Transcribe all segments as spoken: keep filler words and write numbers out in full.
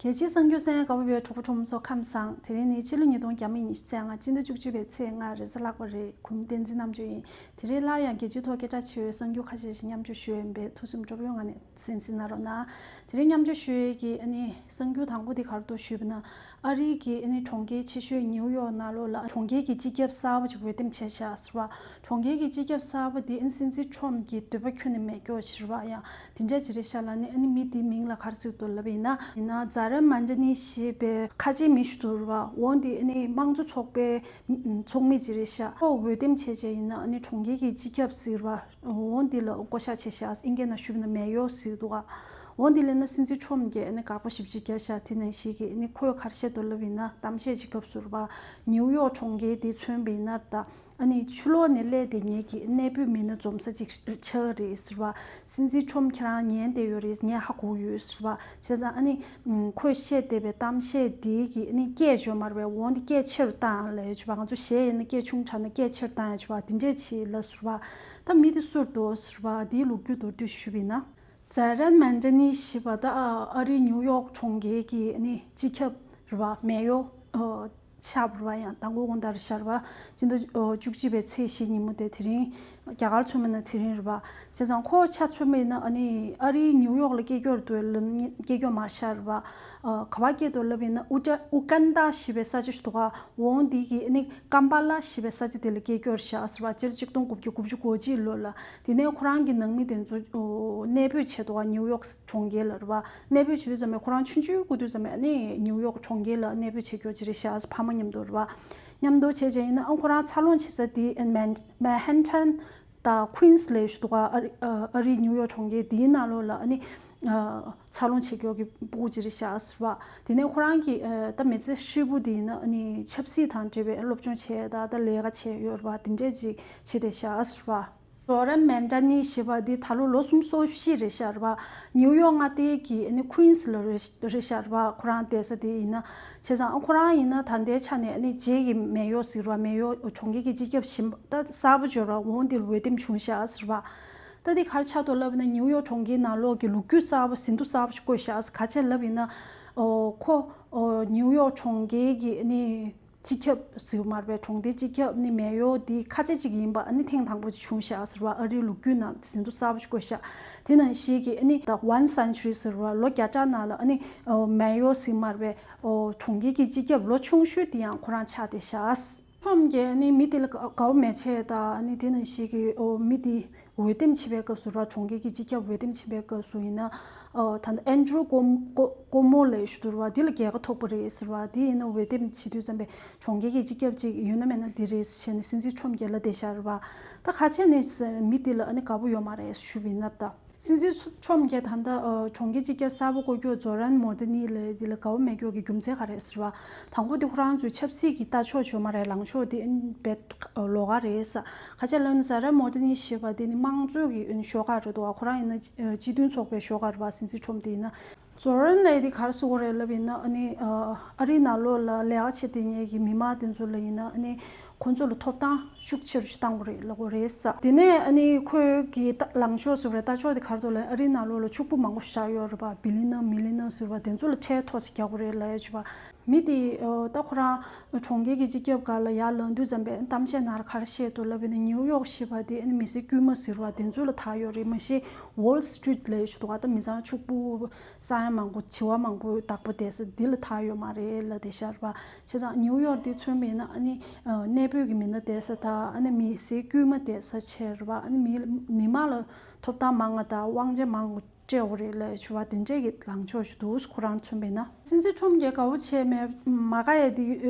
རྒྱལ་སྤྱིའི་གསར་འགྱུར་གསན་ཡ་དགའ་པོ་ཡོད། གྲོགས་པོ་གྲོགས་མོ་ཚོ་ཁམས་བཟང་། དེ་རིང་ནི་ཕྱི་ལོ་ཉིས་སྟོང་ཉི་ཤུ་རྩ་ལྔ། སྤྱི་ཟླ་བཅུ་གཅིག་པའི་ཚེས་ལྔ་རེས་གཟའ་ལྷག་པ་རེད། གུས་མོ་བསྟན་འཛིན་རྣམ་དཔྱོད་ཡིན། དེ་རིང་སླར་ཡང་རྒྱལ་སྤྱིའི་ཐོག་སྐད་གྲགས་ཆེ་བའི་གསར་འགྱུར་ཁ་ཤས་ཤིག་མཉམ་སྤྱོད་ཞུ་ཡ་ཡིན་པས། ཐུགས་སེམས་སྤྲོ་པོའི་ངང་ནས་གསན་གཟིགས་གནང་རོགས་གནང་། དེ་རིང་མཉམ་སྤྱོད་ཞུ་ཡས་ཀྱི་ཨ་ནི་གསར་འགྱུར་དང་པོ་དེ་ག་རེ་འདུག་ཞུས་པ་ན། ཨ་རིའི་གི་ཨ་ནི་གྲོང་ཁྱེར་ཆེ་ཤོས་ནིའུ་ཡོག་ནང་ལོགས་ལ་གྲོང་ཁྱེར་གྱི་སྤྱི་ཁྱབ་གསར་པ་ཅིག་འོས་འདེམས་བྱས་ཤག་ཟེར་བ། གྲོང་ཁྱེར་གྱི་སྤྱི་ཁྱབ་གསར་པ་དེ་ཨ་ནི་སྲིད་འཛིན་ཁྲོམ་གྱི་འདོད་པ་ཁྱོན་ནས་མེད་སྐྱོ་ཟེར་བ། ཡང་དེ་འདྲ་ཅིག་རེད་ཤག་ལ་ནི། ཨ་ནི་མི་དེའི་མིང་ལ་ག་རེ་ཟེར་འདུག་ལབ་པ་ཡིན་ན། ཡིན་ན་ཛ་རན་མན་ཌ་ནི་ཞེས་པའི་ཁ་ཆེའི་མི་ཞིག་འདུག་ཟེར་བ། འོ་འདི་ཨ་ནི་དམངས་གཙོ་ཚོགས་པའི་ཚོགས་མི་ཅིག་རེད་ཤག། ཁོ་འོས་འདེམས་བྱས་བྱས་ཡིན་ན་ཨ་ནི་གྲོང་ཁྱེར་གྱི་སྤྱི་ཁྱབ་ཟེར་བ། འོ་འདི་ལ་བསྐོ་བཞག་བྱས་ཤག། ཨིན་སྐད་ནང་ཞུས་པ་ན་མེ་ཡོར་ཟེར་འདུག་ག། འོ་འདི་ལ་ནི་སྲིད་འཛིན་ཁྲོམ་གྱིས་ནི་དགག་པ་ཞེ་པོ་ཅིག་བརྒྱབ་ཤག། དེ་ནང་བཞིན་གྱི་ནི་ཁོས་ག་རེ་བཤད་འདུག་ལབ་ཡིན་ན། གཏམ་བཤད་ཅིག་སྐབས་སུ་རེད་བ། ནིའུ་ཡོག་གྲོང་ཁྱེར་དེ་མཚོན་པ་ཡིན་ན་ད། ཨ་ནི་ཕྱི་ལོགས་ནས་སླེབས་ཏེ་ངེད་ཀྱི་གནས་སྤོས་མི་སྣ་འཛོམས་ས་ཅིག་ཆགས་རེད་ཟེར་བ། སྲིད་འཛིན་ཁྲོམ་ཁྱེད་རང་ཉན་བསྡད་ཡོད་རེད། ངས་ཧ་གོ་ཡོད་ཟེར་བ། བྱས་ཙང་ཨ་ནི་ཁོས་བཤད་བསྡད་པའི་གཏམ་བཤད་དེ་གི་ཨ་ནི་སྐད་བརྗོད་མ་རེད་པས། འོ་འདི་སྐད་ཆེ་རུ་བཏང་ལབ་ཡོད་ཅེས་པ། ང་ཚོ་གཞས་ཡིན་ན་སྐད་ཆུང་དྲགས་ན་སྐད་ཆེ་རུ་བཏང་ཡོད་ཅེས་པ། དེ་འདྲས་བྱེད་ལབ་ཟེར་བ། ད་མི་དེ་སུ་རེད་འདུག་ཟེར་བ། དེའི་ལོ་རྒྱུས་མདོར་བསྡུས་ཞུས་པ་ཡིན་ན། ཛ་རན་མན་ཌ་ནི་ཞེས་པ་ད་ཨ་རིའི་ནིའུ་ཡོག་གྲོང་ཁྱེར་གྱི་ཨ་ནི་སྤྱི་ཁྱབ་རེད་བ། མེ་ཡོར་ཆགས་པ་རེད་བ། ཡང་མདང་དགོང་དགོང་དག་རེད་ཤག་རེད་བ། སྤྱི་ཟླ་བཅུ་གཅིག་པའི་ཚེས་བཞི་ཉིན་མོ་དེ། དེ་རིང་རྒྱ་གར་མཚོན་པ་ན་དེ་རིང་རེད་བ། བྱས་ཙང་ཁོ་ཆ་མཚོན་པ་ཡིན་ན་ཨ་ནི་ཨ་རིའི་ནིའུ་ཡོག་ལ་སྐྱེས་སྐྱོ་རེད་འདུག་ལ། སྐྱེས་སྐྱོ་མ་རེད་ཤག་རེད་བ། ག་པར་སྐྱེས་འདུག་ལབ་ཡིན་ན་ཨུ་ཀྲ་ཨུ་ཀན་ཌ་ཞེས་པའི་ས་ཆ་ཞིག་འདུག་ག། འོ་འདི་གི་ཨ་ནི་ཀམ་པ་ལ་ཞེས་པའི་ས་ཆ་དེ་ལ་སྐྱེས་སྐྱོ་རེད་ཤག་ཟེར་བ། སྤྱི་ལོ་ཆིག་སྟོང་དགུ་བརྒྱ་དགུ་བཅུ་གོ་གཅིག་ལོ་ལ། དེ་ནས་ཁོ་རང་གི་ནང་མི་དེ་ཚོ་གནས་སྤོས་བྱས་འདུག་ག། ནིའུ་ཡོག་གྲོང་ཁྱེར་ལ་རེད་བ། གནས་སྤོས་བྱེད་དུས་ཙམ་པས་ཁོ་རང་ཆུང་ཆུང་སྐུ་དུས་ཙམ་པས་ཨ་ནི་ནིའུ་ཡོག་གྲོང་ཁྱེར་ལ་གནས་སྤོས་བྱེད་སྐྱོ་ཅིག་རེད་ཤག། ཕ་མ་མཉམ་དུ་རེད་བ། མཉམ་དུ་བྱས་བྱས་ཡིན་ན་ཨ་ཁོ་རང་འཚར་ལོངས་བྱེད་ས་དེ་མན་མན་ཧན་ཐན་དང་ཁུན་སི་ལབ་ཡས་ཞིག་འདུག་ག། ཨ་རི་ཨ་རིའི་ནིའུ་ཡོག་གྲོང་ཁྱེར་དེའི་ནང་ལོགས་ལ་ཨ་ནི། འཚར་ལོངས་བྱེད་སྐྱོ་གི་སྤུ་གུ་ཅིག་རེད་ཤག་ཟེར་བ། དེ་ནས་ཁོ་རང་གི་ད་མི་ཚེ་ཧྲིལ་པོ་དེ་ཡིན་ན་ཨ་ནི་ཆབ་སྲིད་དང་འབྲེལ་བའི་སློབ་སྦྱོང་བྱས་ད་ད་ལས་ཀ་བྱས་ཡོད་རེད་བ། དེ་འདྲས་ཅིག་བྱས་བསྡད་ཤག་ཟེར་བ། ཛོ་རན་མན་ཌ་ནི་ཞེས་པ་འདི་ད་ལོ་ལོ་སུམ་ཅུ་སོ་བཞི་རེད་ཤག་རེད་བ། ནིའུ་ཡོག་མངའ་སྡེ་གི་ཨ་ནི་ཁུན་སི་ལ་རེད་རེད་ཤག་རེད་བ། ཁོ་རང་བསྡད་ས་དེ་ཡིན་ན། བྱས་ཙང་ཨ་ཁོ་རང་ཡིན་ན་ད་ལྟའི་ཆ་ནས་ཨ་ནི་རྗེས་ཀྱི་མེ་ཡོར་ཟེར་བ། མེ་ཡོར་གྲོང་ཁྱེར་གྱི་སྤྱི་ཁྱབ་གཞན་པ་ད་གསར་པ་འབྱོར་བ། འོ་འདིར་འོས་འདེམས་བྱུང་ཤག་ཟེར་བ། ད་འདི་ག་རེ་ཆགས་འདུག་ལབ་ན། ནིའུ་ཡོག་གྲོང་ཁྱེར་ནང་ལོགས་ཀྱི་ལོ་རྒྱུས་གསར་པ་ཟིན་ཐོ་གསར་པ་ཞིག་བཀོད་ཤག། ག་ཅི་ལབ་ཡིན་ན། ཨོ་ཁོ་ཨོ་ནིའུ་ཡོག་གྲོང་ཁྱེར་གྱི་ཨ་ནི་སྤྱི་ཁྱབ་ཟེར་བ་མ་རེད་པས། གྲོང་སྡེའི་སྤྱི་ཁྱབ་ནི་མེ་ཡོར་འདི་ཁ་ཆེ་གཅིག་ཡིན་པ་ཨ་ནི་ཐེངས་དང་པོ་ཅིག་བྱུང་ཤག་ཟེར་བ། ཨ་རིའི་ལོ་རྒྱུས་ནང་ཟིན་ཐོ་གསར་པ་ཞིག་བཀོད་ཤག། དེ་ནང་བཞིན་གྱི་ཨ་ནི་ད་ཝན་སེན་ཅུ་རི་ཟེར་བ། ལོ་བརྒྱ་ཕྲག་ནང་ལ་ཨ་ནི་ཨོ་མེ་ཡོར་ཟེར་མ་རེད་པས། ཨོ་གྲོང་ཁྱེར་གྱི་སྤྱི་ཁྱབ་ལོ་ཆུང་ཤོས་དེ་ཡང་ཁོ་རང་ཆགས་བསྡད་ཤག། ཁྲོམ་གྱིས་ནི་མི་དེ་ལ་དགའ་དགའ་པོ་མེད་ཆེད་དང་ནི་དེ་ནང་བཞིན་གྱི་ཨོ་མི་དེ་འོས་འདེམས་བྱེད་པའི་སྐབས་སུ་ར། གྲོང་ཁྱེར་གྱི་སྤྱི་ཁྱབ་འོས་འདེམས་བྱེད་པའི་སྐབས་སུ་ཡིན་ན། ཨོ་ད་ལྟ་ཨན་ཌྲུ་ཀོ་ཀོ་ཀོ་མོ་ལབ་ཞིག་འདུག་ར་བ། དེ་ལ་རྒྱལ་ཁ་ཐོབ་པ་རེད་ཟེར་བ། དེ་ཡིན་ན་འོས་འདེམས་བྱེད་དུས་ཙམ་པའི་གྲོང་ཁྱེར་གྱི་སྤྱི་ཁྱབ་ཅིག་ཡོད་ན་མེད་ན་དེ་རེད་ཟེར་ནས་སྲིད་འཛིན་ཁྲོམ་གྱིས་ལབ་བསྡད་ཤག་ར་བ། ད་ག་ཆེ་ནས་མི་དེ་ལ་ཨ་ནི་དགའ་པོ་ཡོད་མ་རེད་ཞུས་པ་ཡིན་ན་ད། སྲིད་འཛིན་ཁྲོམ་གྱིས་ད་ལྟ་ཨ་གྲོང་ཁྱེར་སྤྱི་ཁྱབ་གསར་པ་བསྐོ་རྒྱུ་ཛོ་རན་མོ་ཏི་ནི་ལབ་འདི་ལ་དགའ་པོ་མེད་རྒྱུ་གི་རྒྱུ་མཚན་ག་རེ་ཟེར་བ། དང་པོ་དེ་ཁོ་རང་ཚོའི་ཆབ་སྲིད་ཀྱི་ལྟ་ཕྱོགས་ཡོད་མ་རེད། ལངས་ཕྱོགས་དེ་རྦད་ལོགས་ཀ་རེད་ས། ག་ཅི་ལབ་ན་ཛོ་རན་མོ་ཏི་ནི་ཞེས་པ་དེ་ནི་དམངས་གཙོ་གི་ཤོག་ཁག་རེད་འདུག་བ། ཁོ་རང་ཡིན་ན་སྤྱི་མཐུན་ཚོགས་པའི་ཤོག་ཁག་རེད་བ། སྲིད་འཛིན་ཁྲོམ་དེ་ཡིན་ན། ཛོ་རན་ལབ་དེ་ག་རེ་ཟེར་དགོས་རེད་ལབ་ཡིན་ན། ཨ་ནི་ཨ་རིའི་ནང་ལོགས་ལ་ལས་ཀ་བྱེད་བསྡད་མཁན་གྱི་མི་མང་དེ་ཚོ་ལ་ཡིན་ན་ཨ་ནི། ཁོ་ཚོ་ལ་ཐོབ་ཐང་ཤུགས་ཆེ་རུ་ཞིག་བཏང་དགོས་རེད་ལབ་དགོས་རེད་ས། དེ་ནས་ཨ་ནི་ཁོའི་གི་ད་ལངས་ཕྱོགས་ཟེར་བ་རེད། ལྟ་ཕྱོགས་དེ་ག་རེ་འདུག་ལབ་ན། ཨ་རིའི་ནང་ལོགས་ལ་ཕྱུག་པོ་མང་པོ་ཞིག་ཆགས་ཡོད་རེད་པ། བི་ལི་ནར་མི་ལི་ནར་ཟེར་བ་དེ་ཚོ་ལ་ཁྲལ་མཐོ་ཙམ་རྒྱག་དགོས་རེད་ལབ་ཡ་བྱས་པ། མི་དེ་ཨོ་ད་ཁོ་རང་གྲོང་ཁྱེར་གྱི་སྤྱི་ཁྱབ་སྒང་ལ་ཡར་ལངས་དུས་ཙམ་པའི་གཏམ་བཤད་ནང་ལ་ག་རེ་བཤད་འདུག་ལབ་ན། ནིའུ་ཡོག་ཞེས་པ་དེ་ཨ་ནི་མི་སེར་དཀྱུས་མ་ཟེར་བ་དེ་ཚོ་ལ་བདག་ཡོད་རེད། མ་གཞི་ཝོལ་སི་ཊི་རིཊ་ལབ་ཡ་ཞིག་འདུག་ག། ད་མི་ཚང་ཕྱུག་པོ་ས་ཡ་མང་པོ་བྱེས་པ་མང་པོ་བདག་པོ་བསྡད་ས་འདི་ལ་བདག་ཡོད་མ་རེད་ལབ་བསྡད་ཤག་རེད་པ། བྱས་ཙང་ནིའུ་ཡོག་འདི་མཚོན་པ་ཡིན་ན་ཨ་ནི་ཨ་གནས་སྤོས་ཀྱི་མི་སྣ་བསྡད་ས་དང་ཨ་ནི་མི་སེར་དཀྱུས་མ་བསྡད་ས་བྱས་རེད་པ། ཨ་ནི་མི་མི་མང་ལ་ཐོབ་ཐང་མང་ང་དང་དབང་ཆ་མང་ང་སྤྲད་དགོས་རེད་ལབ་ཡ་བྱས་པ་དེ་འདྲས་ཀྱི་ལངས་ཕྱོགས་ཤིག་འདུག། ཁོ་རང་མཚོན་པ་ཡིན་ན། སྲིད་འཛིན་ཁྲོམ་གྱིས་དགའ་པོ་བྱས་མེད་མ་དགའ་ཡ་དེ་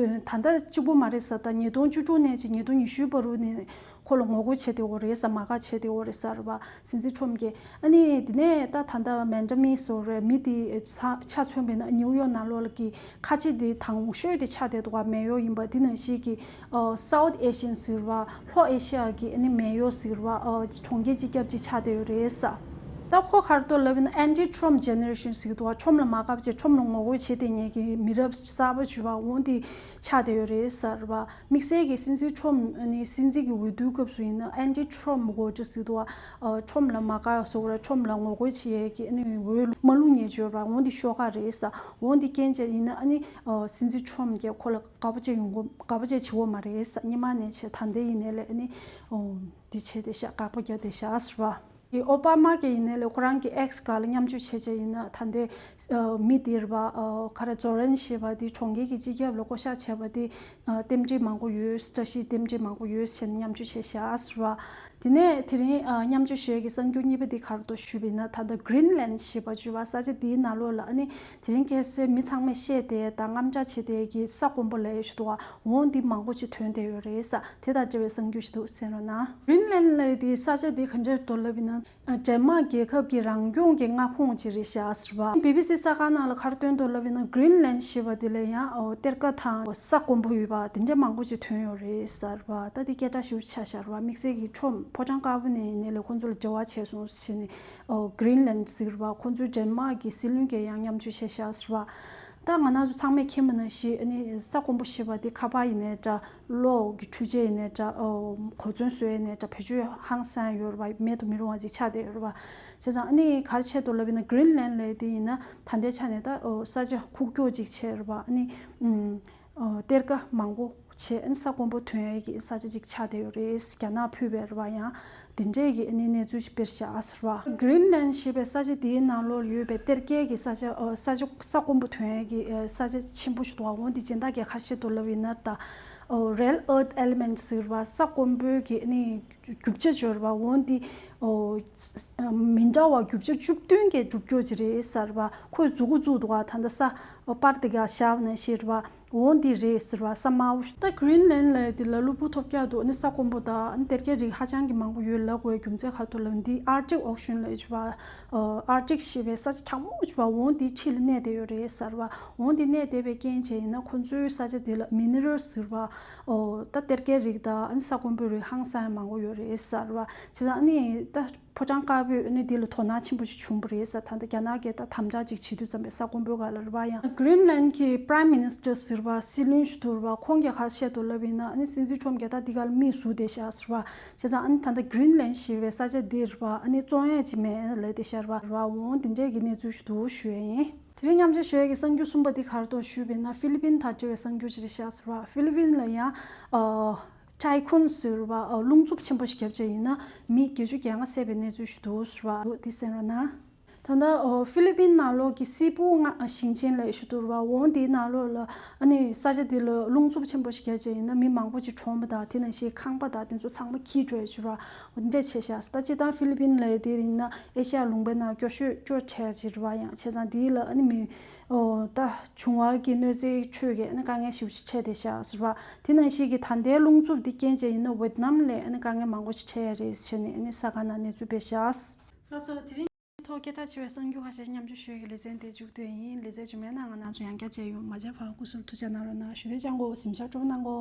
ཨ་ད་ལྟ་གཅིག་པོ་མ་རེད་ས། ད་ཉིས་སྟོང་བཅུ་དྲུག་ནས་ཅིག་ཉིས་སྟོང་ཉི་ཤུའི་བར་དུ་ནས་ཁོ་ལ་ངོ་རྒོལ་བྱས་བསྡད་ཡོད་རེད་ས། མ་དགའ་བྱས་བསྡད་ཡོད་རེད་ས་རེད་པ། སྲིད་འཛིན་ཁྲོམ་གྱིས། ཨ་ནི་དེ་ནས་ད་ད་ལྟ་མན་ཌ་མི་ཟེར་བ་རེད། མི་དེ་ཆ་ཆ་མཚོན་པ་ཡིན་ན་ནིའུ་ཡོག་ནང་ལོགས་ལ་གི་ཁ་ཆེ་དེ་དང་ཤོས་དེ་ཆགས་བསྡད་འདུག་ག། མེ་ཡོར་ཡིན་པ། དེ་ནང་བཞིན་གྱི་ཨ་སའུ་ཐི་ཨེ་ཤི་ཡན་ཟེར་བ། ལྷོ་ཨེ་ཤི་ཡ་གི་ཨ་ནི་མེ་ཡོར་ཟེར་བ། ཨ་གྲོང་ཁྱེར་སྤྱི་ཁྱབ་ཅིག་ཆགས་བསྡད་ཡོད་རེད་ས། ད་ཁོ་ག་རེ་འདུག་ལབ་ན་anti Trump generation ཟེར་གྱི་འདུག་བ། ཁྲོམ་ལ་མ་དགའ་བྱས་ཁྲོམ་ལ་ངོ་རྒོལ་བྱེད་བསྡད་མཁན་གྱི་མི་རབས་གསར་པ་ཅིག་ཡོད་པ། འོ་འདི་ཆགས་བསྡད་ཡོད་རེད་ཟེར་བ། དམིགས་བསལ་གྱི་སྲིད་འཛིན་ཁྲོམ་ནི་སྲིད་འཛིན་གྱི་འོས་བསྡུའི་སྐབས་སུ་ཡིན་ན་anti Trump voter ཟེར་གྱི་འདུག་བ། ཁྲོམ་ལ་མ་དགའ་བཟོ་འདྲ་ཁྲོམ་ལ་ངོ་རྒོལ་བྱེད་ཡས་ཀྱི་ཨ་ནི་འོས་མ་བླུགས་མཁན་ཅིག་ཡོད་པ། འོ་འདི་ཤོག་ཁག་རེད་ཟེར། འོ་འདི་རྐྱེན་བྱས་ཡིན་ན་ཨ་ནི་སྲིད་འཛིན་ཁྲོམ་གྱིས་ཁོ་ལ་དགའ་པོ་བྱེད་ཡོང་གི་དགའ་པོ་བྱེད་བྱེད་ཀྱི་ཡོད་མ་རེད་ཟེར། སྔོན་མ་ནས་བྱས་ད་ལྟ་ཡིན་ནའི་ལས་ཨ་ནི་འདི་བྱས་བསྡད་ཤག་དགག་པ་རྒྱག་བསྡད་ཤག་ཟེར་བ། ཨོ་པ་མ་གིས་ཡིན་ནའི་ལས་ཁོ་རང་གི་X་སྒང་ལ་མཉམ་སྤྱོད་བྱས་བྱས་ཡིན་ན་ད་ལྟའི་མི་དེ་རེད་པ། ག་རེ་ཛོ་རན་ཞེས་པ་དེ་གྲོང་ཁྱེར་གྱི་སྤྱི་ཁྱབ་ལ་བསྐོ་བཞག་བྱས་པ་དེ་རྟེན་འབྲེལ་མང་པོ་ཡོད། བཀྲ་ཤིས་རྟེན་འབྲེལ་མང་པོ་ཡོད་ཟེར་ནས་མཉམ་སྤྱོད་བྱས་ཤག་ཟེར་བ། དེ་ནས་དེ་རིང་མཉམ་སྤྱོད་ཞུ་ཡས་ཀྱི་གསར་འགྱུར་གཉིས་པ་དེ་ག་རེ་འདུག་ཞུས་པ་ཡིན་ན་ད་ལྟ་Greenland་ཞེས་པ་ཅིག་ཡོད་པ། ས་ཆ་དེའི་ནང་ལོགས་ལ་ཨ་ནི་དེ་རིང་ཁ་སང་མི་ཚང་མས་བཤད་བསྡད་དང་དངངས་སྐྲག་བྱེད་བསྡད་ཀྱི་ས་དཀོན་པོ་ལབ་ཡས་ཅིག་འདུག་བ། འོ་འདི་མང་པོ་ཅིག་ཐོན་བསྡད་ཡོད་རེད་ཟེར། དེ་དང་འབྲེལ་བའི་གསར་འགྱུར་ཞིག་འདུག་གསན་རོགས་གནང་། Greenland་ལབ་ཡས་དེ་ས་ཆ་དེ་ག་འདྲས་འདུག་ལབ་ཡིན་ན། ཌེན་མཱག་རྒྱལ་ཁབ་ཀྱི་རང་སྐྱོང་གི་མངའ་ཁོངས་ཅིག་རེད་ཤག་ཟེར་བ། བི་བི་སི་གསར་ཁང་ནང་ལ་ག་རེ་བཏོན་འདུག་ལབ་ཡིན་ན། Greenland་ཞེས་པ་དེ་ལ་ཡང་གཏེར་ཁ་དང་ས་དཀོན་པོ་ཡོད་པ་དེ་འདྲ་མང་པོ་ཅིག་ཐོན་ཡོད་རེད་ཟེར་བ། ད་དེ་སྐད་གྲགས་ཞེ་པོ་ཆགས་ཤག་ཟེར་བ། དམིགས་བསལ་གྱི་ཁྲོམ་ཕོ་བྲང་དཀར་པོ་ནས་ཡིན་ནའི་ལས་ཁོང་ཚོ་ལ་འབྲེལ་བ་བྱས་སོང་ཟེར་ནས་Greenland་ཟེར་བ། ཁོང་ཚོའི་ཌེན་མཱག་གི་སྲིད་བློན་གྱིས་ཡང་མཉམ་སྤྱོད་བྱས་ཤག་ཟེར་བ། ད་ང་རང་ཚོ་ཚང་མས་མཁྱེན་པ་ནང་བཞིན་ཨ་ནི་ས་དཀོན་པོ་ཞེས་པ་དེ་ཁ་པར་ཡིན་ནའི་འདྲ། གློག་གི་འཕྲུལ་ཆས་ཡིན་ནའི་འདྲ། ཨོ། གོ་མཚོན་བཟོ་ཡས་ནའི་འདྲ། བེད་སྤྱོད་ཧང་སང་ཡོད་རེད་པ། མེད་དུ་མི་རུང་བ་ཅིག་ཆགས་བསྡད་ཡོད་རེད་པ། བྱས་ཙང་ཨ་ནི་ག་རེ་ཆགས་འདུག་ལབ་ཡིན་ན། Greenland་ལབ་ཡས་དེ་ཡིན་ན་ད་ལྟའི་ཆ་ནས་ད་ཨོ་ས་ཆ་ཁུག་ཀྱོག་ཅིག་བྱས་རེད་པ། ཨ་ནི་ཨམ། ཨོ། གཏེར་ཁ་མང་པོ་བྱས། ཨ་ནི་ས་དཀོན་པོ་ཐོན་ཡས་ཀྱི་ས་ཆ་ཅིག་ཆགས་བསྡད་ཡོད་རེད། རྒྱ་ནག་ཕུད་པའི་རེད་པ། ཡང་དེ་འདྲས་ཀྱི་ཨ་ནི་གནས་ཚུལ་ཞིག་སྤེལ་བཞག་ཟེར་བ། Greenland་ཞེས་པའི་ས་ཆ་དེའི་ནང་ལོགས་ཡོད་པའི་གཏེར་ཁའི་གི་ས་ཆ། ཨོ། ས་ཆ་ས་དཀོན་པོ་ཐོན་ཡས་ཀྱི་ཨ། ས་ཆ་ཆེན་པོ་ཞིག་འདུག་བ། འོ་འདི་སྦྱིན་བདག་གིས་ག་རེ་བཤད་འདུག་ལབ་ཡིན་ན། ད་ཨོ། rare earth element་ཟེར་བ། ས་དཀོན་པོའི་གི་ཨ་ནི་རྒྱུ་ཆ་ཅིག་ཡོད་རེད་པ། འོ་འདི་ཨོ། མི་འདྲ་བ་རྒྱུ་ཆ་བཅུ་བདུན་གྱི་གྲུབ་ཀྱོག་ཅིག་རེད་ཟེར་བ། ཁོས་མཛུབ་གུ་བཙུགས་འདུག་བ། ད་ལྟ་ས་པར་དེ་ག་བཞག་པ་ནང་བཞིན་རེད་པ། འོ་འདི་རེད་ཟེར་བ། ས་དམར་པོ་ཞིག་ད་Greenland་ལབ་ཡས་དེ་ལ་གློ་བུར་ཐོལ་རྒྱག་འདུག་ཨ་ནི་ས་དཀོན་པོ་དང་ཨ་ནི་གཏེར་ཁའི་རིགས་ཧ་ཅང་གི་མང་པོ་ཡོད་ལབ་དགོས་རྒྱུ་མཚན་ག་རེ་འདུག་ལབ་ན། འདི་Arctic Ocean་ལབ་ཡས་ཅིག་ཡོད་པ། ཨ། Arctic་ཞེས་པའི་ས་ཆ་གྲང་མོ་ཅིག་ཡོད་པ། འོ་འདི་ཕྱི་ལ་གནས་བསྡད་ཡོད་རེད་ཟེར་བ། འོ་འདི་གནས་བསྡད་པའི་རྐྱེན་བྱས་ཡིན་ན་ཁོ་ཚོའི་ས་ཆ་དེ་ལ་mineral་ཟེར་བ། ཨོ། ད་གཏེར་ཁའི་རིགས་དང་ཨ་ནི་ས་དཀོན་པོའི་རིགས་ཧང་སང་ཡང་མང་པོ་ཡོད་རེད་ཟེར་བ། བྱས་ཙང་ཨ་ནི་ད་ཕོ་བྲང་དཀར་པོས་ཨ་ནི་འདི་ལ་དོ་སྣང་ཆེན་པོ་ཞིག་བྱུང་བ་རེད་ཟེར། ད་ལྟ་རྒྱ་ནག་གིས་ད་དམ་དྲག་ཅིག་བྱེད་དུས་ཙམ་པའི་ས་དཀོན་པོའི་སྒང་ལ་རེད་པ། ཡང་Greenland་གྱི་Prime Minister་ཟེར་བ། སྲིད་བློན་ཞིག་འདུག་རེད་པ། ཁོང་གིས་ག་རེ་བཤད་འདུག་ལབ་ཡིན་ན། ཨ་ནི་སྲིད་འཛིན་ཁྲོམ་གྱིས་ད་འདི་ག་ལ་མིག་ཟུག་བསྡད་ཤག་ཟེར་བ། བྱས་ཙང་ཨ་ནི་ད་ལྟ་Greenland་ཞེས་པའི་ས་ཆ་འདི་རེད་པ། ཨ་ནི་བཙོང་ཡས་ཅིག་མེད་ལབ་བསྡད་ཤག་རེད་པ། འོ་འདི་འདྲས་ཀྱི་གནས་ཚུལ་ཞིག་འདུག་ཞུ་ཡས་ཡིན། དེ་རིང་མཉམ་སྤྱོད་ཞུ་ཡས་ཀྱི་གསར་འགྱུར་གསུམ་པ་འདི་ག་རེ་འདུག་ཞུས་པ་ཡིན་ན། ཧྥི་ལི་པིན་དང་འབྲེལ་བའི་གསར་འགྱུར་ཞིག་རེད་ཤག་ཟེར་བ། ཧྥི་ལི་པིན་ལ་ཡང་ཨ། Typhoon་ཟེར་བ། ཨ། རླུང་འཚུབ་ཆེན་པོ་ཞིག་བརྒྱབ་བྱས་ཡིན་ན་མི་བརྒྱད་ཅུ་གྱ་ལྔ་བསད་པའི་གནས་ཚུལ་ཞིག་འདུག་ཟེར་བ། འདི་གསན་རོགས་གནང་། ད་ལྟ་ཨོ། ཧྥི་ལི་པིན་ནང་ལོགས་ཀྱི་སི་པུ་ལྔ་ཞིང་ཆེན་ལབ་ཡས་ཞིག་འདུག་རེད་པ། འོ་འདིའི་ནང་ལོགས་ལ་ཨ་ནི་ས་ཆ་འདི་ལ་རླུང་འཚུབ་ཆེན་པོ་ཞིག་བརྒྱབ་བྱས་ཡིན་ན་མི་མང་པོ་ཅིག་གྲོངས་པ་དང་། དེ་ནང་བཞིན་ཁང་པ་དང་དེ་ཚོ་ཚང་མ་འཁྱིལ་འགྲོ་ཡས་ཅིག་རེད་པ། འོ་འདི་འདྲས་བྱས་ཤག་ད་སྤྱིར་བཏང་ཧྥི་ལི་པིན་ལབ་ཡས་དེ་ཡིན་ན་ཨེ་ཤ་ཡ་ལུང་པའི་ནང་སྐྱོ་ཤོས་སྐྱོ་དྲགས་ཅིག་རེད་པ། ཡང་བྱས་ཙང་འདི་ལ་ཨ་ནི་མི་ཨོ། ད་བྱུང་བ་གི་གནོད་འཚེའི་ཁྲོད་ཀྱི་ཨ་ནི་དཀའ་ངལ་ཞེ་པོ་ཅིག་འཕྲད་བསྡད་ཤག་ཟེར་བ། དེ་ནང་བཞིན་གྱི་ད་ལྟའི་རླུང་འཚུབ་འདི་རྐྱེན་བྱས་ཡིན་ན་ཝེད་ནམ་ལ་ཨ་ནི་དཀའ་ངལ་མང་པོ་ཞིག་འཕྲད་ཡས་རེད་ཟེར་ནས་ཨ་ནི་གསར་ཁང་ནང་གནས་ཚུལ་སྤེལ་ཤག་ལགས་སོ། དེ་རིང་ཐོག་སྐད་གྲགས་ཆེ་བའི་གསར་འགྱུར་ཁ་ཤས་མཉམ་སྤྱོད་ཞུ་ཡས་ཀྱི་ལེ་ཚན་དེ་མཇུག་བསྡུ་ཡིན། ལེ་ཚན་རྗེས་མའི་ནང་ང་རང་ཚོ་ཡང་བསྐྱར་མཇལ་ཡོང་། མ་མཇལ་བར་སྐུ་གཟུགས་ཐུགས་ཅག་གནང་རོགས་གནང་། ཞུ་བདེ་ཅང་གོ་གཟིམ་ཤག་སྤྲོ་པོ་གནང་གོ།